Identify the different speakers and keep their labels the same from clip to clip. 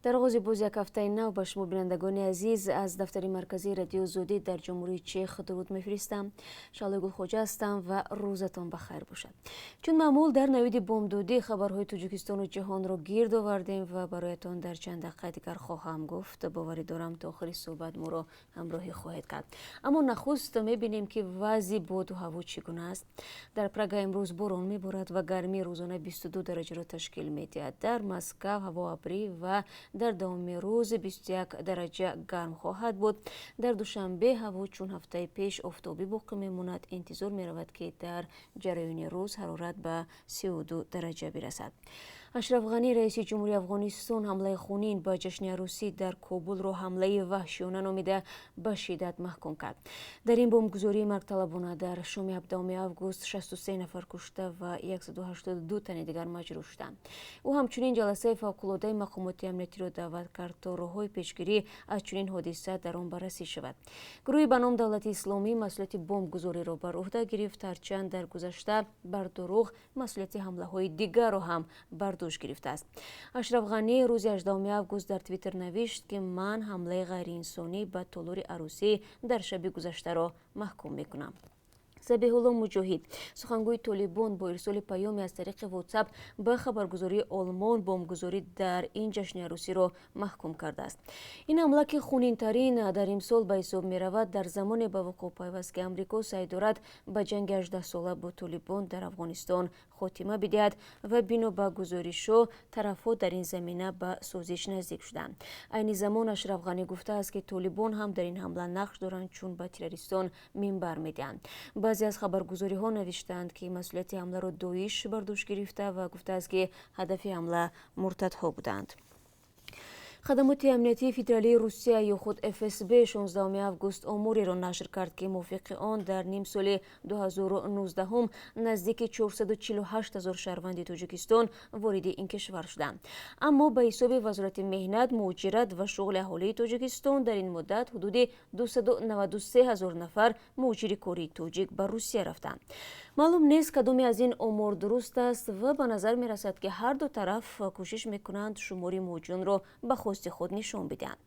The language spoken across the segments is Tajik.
Speaker 1: Дар оғози боз як ҳафтаи нав ба шумо, бинандагони азиз, аз дафтари марказии Радиои Озодӣ дар Ҷумҳурии Чех дуруд мефиристам. Шаҳлои Гулхоҷа ҳастам ва рӯзатон ба хайр бошад. Чун маъмул, дар навиди бомдодӣ хабарҳои Тоҷикистону ҷаҳонро гирд овардем ва бароятон дар чанд дақиқаи дигар хоҳам гуфт. Боварӣ дорам, то охири суҳбат моро ҳамроҳӣ хоҳед кард. Аммо нахуст мебинем, ки вазъи боду ҳаво чӣ гуна аст. Дар Прага имрӯз борон меборад ва гармии рӯзона 22 дараҷаро ташкил медиҳад. Дар Москав ҳаво абрӣ ва дар давоми рӯз 21 дараҷа гарм хоҳад буд. Дар Душанбе ҳаво чун ҳафтаи пеш офтобӣ боқӣ мемонад. Интизор меравад, ки дар ҷараёни рӯз ҳарорат ба 32 дараҷа бирасад. Ашраф Ғанӣ, раиси ҷумҳури Афғонистон, ҳамлаи хунин ба ҷашни арӯсӣ дар Кобулро ҳамлаи ваҳшиёна номида, ба шиддат маҳкум кард. Дар ин бомбгузории маргталабона дар шоми 17 август 63 нафар кушта ва 182 тани дигар маҷрӯҳ шуданд. Ӯ ҳамчунин ҷаласаи фавқулодаи мақомоти амниятиро даъват кард, то роҳҳои пешгирӣ аз чунин ҳодиса дар он баррасӣ шавад. Гурӯҳи ба ном Давлати Исломӣ масъулияти бомбгузориро бар ӯҳда гирифт, ҳарчанд дар гузашта бар дурӯғ масъулияти ҳамлаҳои дигарро ҳам бар дӯш гирифтааст. Ашраф Ғанӣ рӯзи 18 август дар Твиттер навишт, ки ман ҳамлаи ғайриинсонӣ ба толори арӯсӣ дар шаби гузаштаро маҳкум мекунам. Забиҳулло Муҷоҳид, сухангӯи Толибон, бо ирсоли паёме аз тариқи Ватсап ба хабаргузории Олмон бомбгузорӣ дар ин ҷашни арӯсиро маҳкум кардааст. Ин ҳамла, ки хунинтарин дар имсол ба ҳисоб меравад, дар замоне ба вуқӯъ пайваст, ки Амрико саъй дорад ба ҷанги 18сола бо Толибон дар Афғонистон хотима бидиҳад ва бино ба гузоришҳо, тарафҳо дар ин замина ба созиш наздик шуданд. Айни замон Ашраф Ғанӣ гуфтааст, ки Толибон ҳам дар ин ҳамла нақш доранд, чун ба террористон минбар медиҳанд. Баъзе аз хабаргузориҳо навиштаанд, ки масъулияти ҳамларо Доиш бар дӯш гирифта ва гуфтааст, ки ҳадафи ҳамла муртадҳо буданд. Хадамоти амниятии федералии Русия ё худ ФСБ 16 август омореро нашр кард, ки мувофиқи он дар нимсоли 2019 наздики 448 ҳазор шаҳрванди Тоҷикистон вориди ин кишвар шуданд. Аммо ба ҳисоби Вазорати меҳнат, муҳоҷират ва шуғли аҳолии Тоҷикистон, дар ин муддат ҳудуди 293 ҳазор нафар муҳоҷири кории тоҷик ба Русия рафтанд. Маълум нест, кадоме аз ин омор дуруст аст ва ба назар мерасад, ки ҳар ду тараф кӯшиш мекунанд шумори муҳоҷиронро ба хости худ нишон бидиҳанд.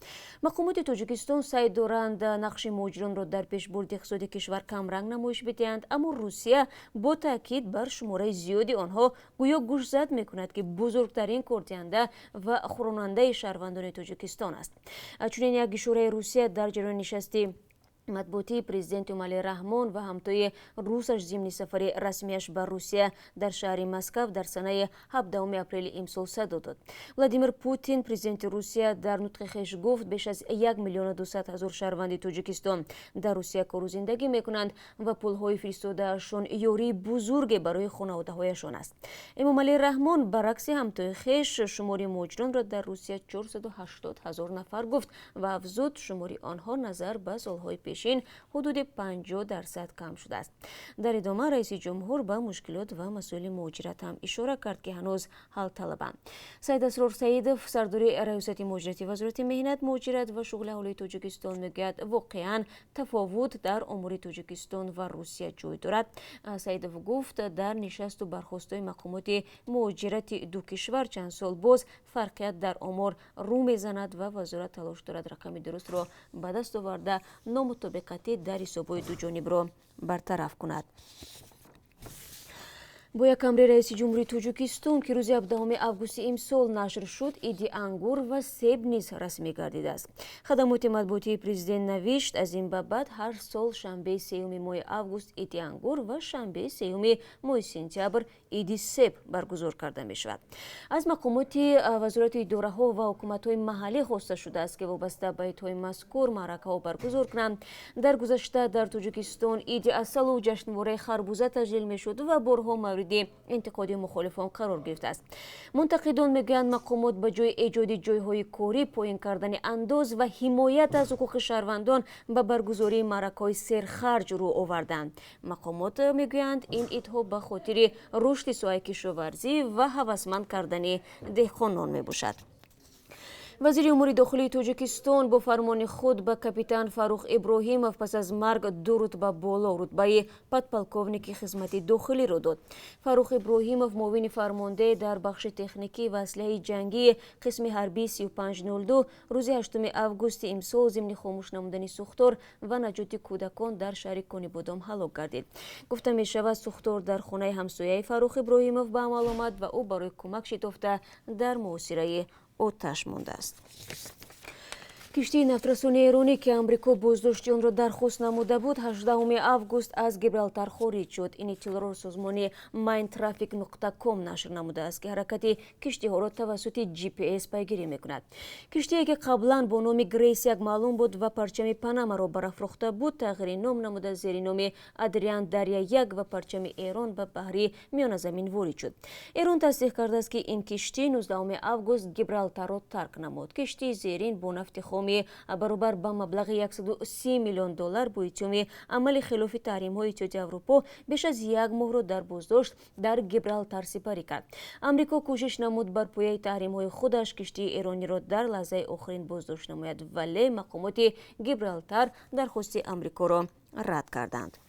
Speaker 1: Мақомоти Тоҷикистон саъй доранд нақши муҳоҷиронро дар пешбурди иқтисоди кишвар камранг намоиш бидиҳанд, аммо Русия бо таъкид бар шумораи зиёди онҳо гӯё гӯшзад мекунад, ки бузургтарин кордиҳанда ва хӯронандаи шаҳрвандони Тоҷикистон аст. Чунин як ишораи Русия дар ҷараёни нишасти матбуотии президент Эмомалӣ Раҳмон ва ҳамтои русаш зимни сафари расмияш ба Русия дар шаҳри Москав дар санаи 17 апрели имсол садо дод. Владимир Путин, президенти Русия, дар нутқи хеш гуфт, беш аз 1 200 000 шаҳрванди Тоҷикистон дар Русия кору зиндагӣ мекунанд ва пулҳои фиристодаашон ёрии бузурге барои хонаводаҳояшон аст. Эмомалӣ Раҳмон, баръакси ҳамтои хеш, шумори муҳоҷиронро дар Русия 480 ҳазор нафар гуфт ва афзуд, шумори онҳо назар ба солҳои пешин ҳудуди 50% кам шудааст. Дар идома раиси ҷумҳур ба мушкилот ва масоили муҳоҷират ҳам ишора кард, ки ҳанӯз ҳалталабанд. Саидасрор Саидов, сардори Раёсати муҳоҷирати Вазорати меҳнат, муҳоҷират ва шуғли аҳолии Тоҷикистон, мегӯяд, воқеан тафовут дар омори Тоҷикистон ва Русия ҷой дорад. Саидов гуфт, дар нишасту бархостҳои мақомоти муҳоҷирати ду кишвар чанд сол боз фарқият дар омор рӯ мезанад ва вазорат талош дорад рақами дурустро ба даст оварда, номутобиқатӣ дар ҳисобҳои дуҷонибро бартараф кунад. Бо як амри раиси ҷумҳурии Тоҷикистон, ки рӯзи 17 августи имсол нашр шуд, иди ангур ва себ низ расмӣ гардидааст. Хадамоти матбуотии президент навишт, аз ин ба баъд ҳар сол шанбеи 3-юми моҳи август иди ангур ва шанбеи 3-юми моҳи сентябр иди себ баргузор карда мешавад. Аз мақомоти вазорату идораҳо ва ҳукуматҳои маҳаллӣ хоста шудааст, ки вобаста ба идҳои мазкур маъракаҳо баргузор кунанд. Дар гузашта дар Тоҷикистон иди асалу ҷашнвораи харбуза таҷлил мешуд ва борҳо мавриди интиқоди мухолифон қарор гирифтааст. Мунтақидон мегӯянд, мақомот ба ҷои эҷоди ҷойҳои корӣ, поин кардани андоз ва ҳимоят аз ҳуқуқи шаҳрвандон ба баргузории маъракаҳои серхарҷ рӯ оварданд. Мақомот мегӯянд, ин идҳо ба хотири рушди соҳаи кишоварзӣ ва ҳавасманд кардани деҳқонон мебошад. Вазири умури дохилии Тоҷикистон бо фармони худ ба капитан Фаррух Иброҳимов пас аз марг ду рутба боло, рутбаи подполковники хизмати дохилиро дод. Фаррух Иброҳимов муовини фармондеҳ дар бахши техникӣ ва аслиҳаи ҷангии қисми ҳарбии 3502 рӯзи 8 августи имсол зимни хомӯш намудани сӯхтор ва наҷоти кӯдакон дар шаҳри Конибодом ҳалок гардид. Гуфта мешавад, сӯхтор дар хонаи ҳамсояи Фаррух Иброҳимов ба амал омад ва ӯ барои кӯмак шитофта дар муҳосираи оташ мондааст. Киштии нафтрасони эронӣ, ки Амрико боздошти онро дархост намуда буд, 18 август аз Гибралтар хориҷ шуд. Ин иттилоъро созмони Mindtraffic.com нашр намудааст, ки ҳаракати киштиҳоро тавассути GPS пайгирӣ мекунад. Киштие, ки қаблан бо номи Грейс як маълум буд ва парчами Панамаро барафрохта буд, тағйири ном намуда, зери номи Адриан Дарья як ва парчами Эрон ба баҳри Миёназамин ворид шуд. Эрон тасдиқ кардааст, ки ин киштӣ 19 август Гибралтарро тарк намуд. Киштии зерин бо нафти хом баробар ба маблағи 130 миллион доллар бо иттиҳоми амали хилофи таҳримҳои Иттиҳоди Аврупо беш аз як моҳро дар боздошт дар Гибралтар сипарӣ кард. Амрико кӯшиш намуд бар пояи таҳримҳои худаш киштии эрониро дар лаҳзаи охирин боздошт намояд, вале мақомоти Гибралтар дархости Амрикоро рад карданд.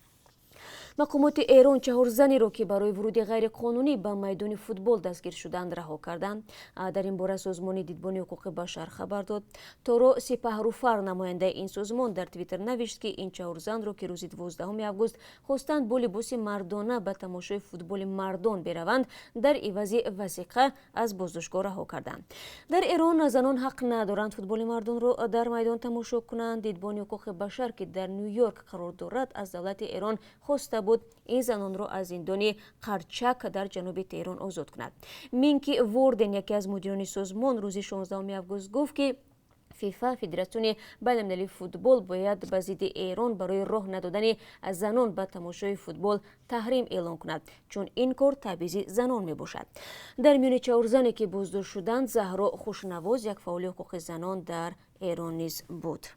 Speaker 1: Мақомоти Эрон чаҳор занеро, ки барои вуруди ғайриқонунӣ ба майдони футбол дастгир шуданд, раҳо карданд. Дар ин бора созмони Дидбони ҳуқуқи башар хабар дод. Торо Сипаҳруфар, намояндаи ин созмон, дар Твиттер навишт, ки ин чаҳор занро, ки рӯзи 12 август хостанд бо либоси мардона ба тамошои футболи мардон бираванд, дар ивази васиқа аз боздоштгоҳ раҳо карданд. Дар Эрон занон ҳақ надоранд футболи мардонро дар майдон тамошо кунанд. Дидбони ҳуқуқи башар, ки дар Ню Йорк қарор дорад, аз давлати Эрон хоста буд ин занонро аз зиндони Қарчак дар ҷануби Теҳрон озод кунад. Минки Ворден, яке аз мудирони созмон, рӯзи 16 август гуфт, ки ФИФА, Федератсиони байналмилалии футбол, бояд ба зидди Эрон барои роҳ надодани занон ба тамошои футбол таҳрим эълон кунад, чун ин кор табъизи занон мебошад. Дар миёни чаҳор зане, ки боздошт шуданд, Заҳро Хушнавоз, як фаъоли ҳуқуқи занон дар Эрон, низ буд.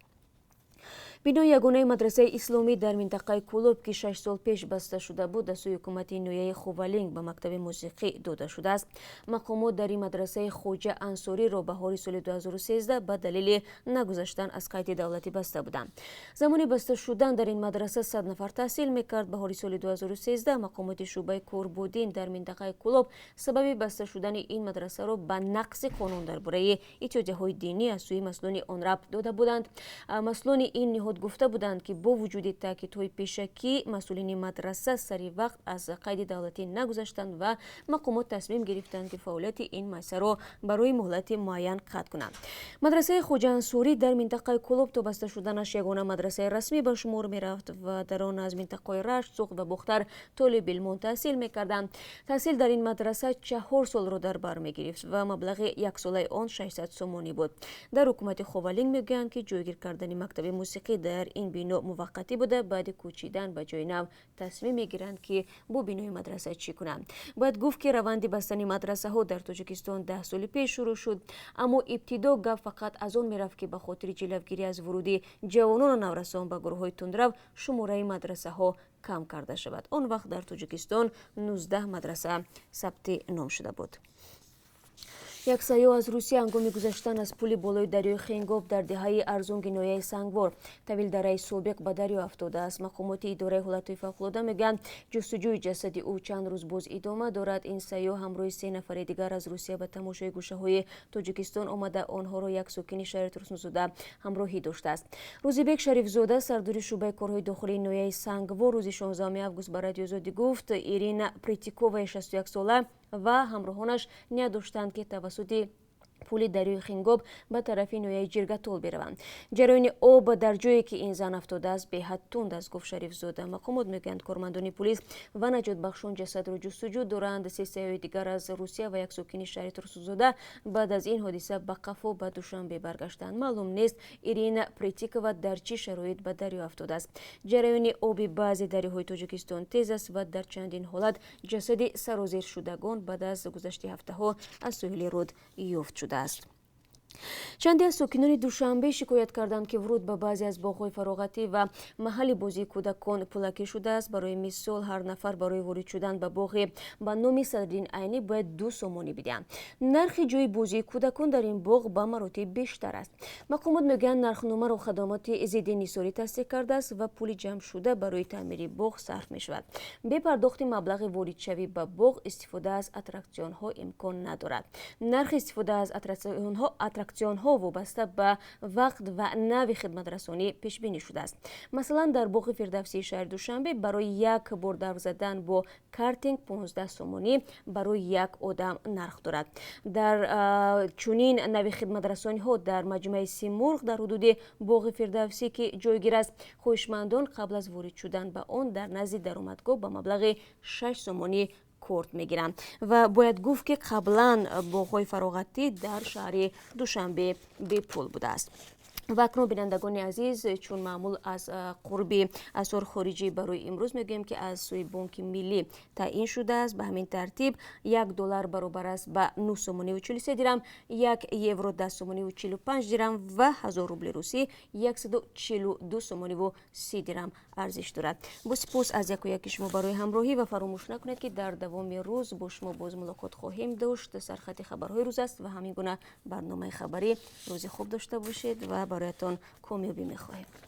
Speaker 1: Бинои ягонаи мадрасаи исломӣ дар минтақаи Кулоб, ки 6 сол пеш баста шуда буд, аз сӯи ҳукумати ноҳияи Хувалинг ба мактаби мусиқӣ дода шудааст. Мақомот дар ин мадрасаи Хоҷа Ансориро баҳори соли 2013 ба далели нагузаштан аз қайди давлатӣ баста буданд. Замони баста шудан дар ин мадраса 100 нафар таҳсил мекард. Баҳори соли 2013 мақомоти шӯъбаи Корбудин дар минтақаи Кулоб сабаби баста шудани ин мадрасаро ба нақзи қонун дар бораи иттиҳодияҳои динӣ аз сӯи масъулони он рабт дода буданд. Масъулони ин ниҳод гуфта буданд, ки бо вуҷуди таъкидҳои пешакӣ масъулини мадраса сари вақт аз қайди давлатӣ нагузаштанд ва мақомот тасмим гирифтанд, ки фаъолияти ин муассисаро барои муҳлати муайян қатъ кунанд. Мадрасаи Хоҷаансорӣ дар минтақаи Кулоб то баста шуданаш ягона мадрасаи расмӣ ба шумор мерафт ва дар он аз минтақаҳои Рашт, Суғд ва Бохтар толибилмон таҳсил мекарданд. Таҳсил дар ин мадраса 4 солро дар бар мегирифт ва маблағи яксолаи он 600 сомонӣ буд. Дар ҳукумати Ховалинг мегӯянд, ки ҷойгир кардани мактаби мусиқӣ дар ин бино муваққатӣ буда, баъди кӯчидан ба ҷои нав тасмим мегиранд, ки бо бинои мадраса чӣ кунанд. Бояд гуфт, ки раванди бастани мадрасаҳо дар Тоҷикистон 10 соли пеш шурӯъ шуд, аммо ибтидо гап фақат аз он мерафт, ки ба хотири ҷилавгирӣ аз вуруди ҷавонону наврасон ба гурӯҳҳои тундрав шумораи мадрасаҳо кам карда шавад. Он вақт дар Тоҷикистон 19 мадраса сабти ном шуда буд. Як сайёҳ аз Русия ҳангоми гузаштан аз пули болои дарёи Хингоб дар деҳаи Арзунги ноҳияи Сангвор, Тавилдараи собиқ, ба дарё афтодааст. Мақомоти идораи ҳолатҳои фавқулода мегӯянд, ҷустуҷӯи ҷасади ӯ чанд рӯз боз идома дорад. Ин сайёҳ ҳамроҳи се нафари дигар аз Русия ба тамошои гӯшаҳои Тоҷикистон омада, онҳоро як сокини шаҳри Турсунзода ҳамроҳӣ доштааст. Рӯзибек Шарифзода, сардори шӯъбаи корҳои дохилии ноҳияи Сангвор, рӯзи 16 август ба Радиои Озодӣ гуфт, Ирина Притиковаи 61сола ва ҳамроҳонаш ният доштанд, ки тавассути пули дарёи Хингоб ба тарафи ноҳияи Ҷиргатол бираванд. Ҷараёни об дар ҷое, ки ин зан афтодааст, беҳад тунд аст, гуфт Шарифзода. Мақомот мегӯянд, кормандони пулис ва наҷотбахшон ҷасадро ҷустуҷӯ доранд. Се сайёҳи дигар аз Русия ва як сокини шаҳри Турсунзода баъд аз ин ҳодиса ба қафо ба Душанбе баргаштанд. Маълум нест, Ирина Притикова дар чӣ шароит ба дарё афтодааст. Ҷараёни оби баъзе дарёҳои Тоҷикистон тез аст ва дар чандин ҳолат ҷасади сарозершудагон баъд аз гузашти ҳафтаҳо аз соҳили руд ёфт шудааст. Чанде аз сокинони Душанбе шикоят карданд, ки вуруд ба баъзе аз боғҳои фароғатӣ ва маҳалли бозии кӯдакон пулакӣ шудааст. Барои мисол, ҳар нафар барои ворид шудан ба боғи ба номи Садриддин Айнӣ бояд 2 сомонӣ бидиҳанд. Нархи ҷои бозии кӯдакон дар ин боғ ба маротиб бештар аст. Мақомот мегӯянд, нархномаро хадамоти зидди инҳисорӣ тасдиқ кардааст ва пули ҷамъшуда барои таъмири боғ сарф мешавад. Бе пардохти маблағи воридшавӣ ба боғ истифода аз аттраксионҳо имкон надорад. Нархи истифода аз аттраксионҳо вобаста ба вақт ва навъи хидматрасонӣ пешбинӣ шудааст. Масалан, дар боғи Фирдавсии шаҳри Душанбе барои як бор давр задан бо картинг 15 сомонӣ барои як одам нарх дорад. Дар чунин навъи хидматрасониҳо дар маҷмӯаи Симурғ дар ҳудуди боғи Фирдавсӣ, ки ҷойгир аст, хоҳишмандон қабл аз ворид шудан ба он дар назди даромадгоҳ ба маблағи 6 сомонӣ корт мегиранд. Ва бояд гуфт, ки қаблан боғҳои фароғатӣ дар шаҳри Душанбе бепул будааст. Ва акнун, бинандагони азиз, чун маъмул, аз қурби асъори хориҷӣ барои имрӯз мегӯем, ки аз сӯи Бонки Миллӣ таъин шудааст. Ба ҳамин тартиб, 1 доллар баробар аст ба 9 сомониву 43 дирам, 1 евро 10 сомониву 45 дирам ва 1000 рубли русӣ 142 сомониву 30 дирам арзиш дорад. Бо сипос аз яку яки шумо барои ҳамроҳӣ ва фаромӯш накунед, ки дар давоми рӯз бо шумо боз мулоқот хоҳем дошт. Сархати хабарҳои рӯз аст ва ҳамин гуна барномаи хабарӣ. Рӯзи хуб дошта бошед ва бароятон комёбӣ мехоҳем.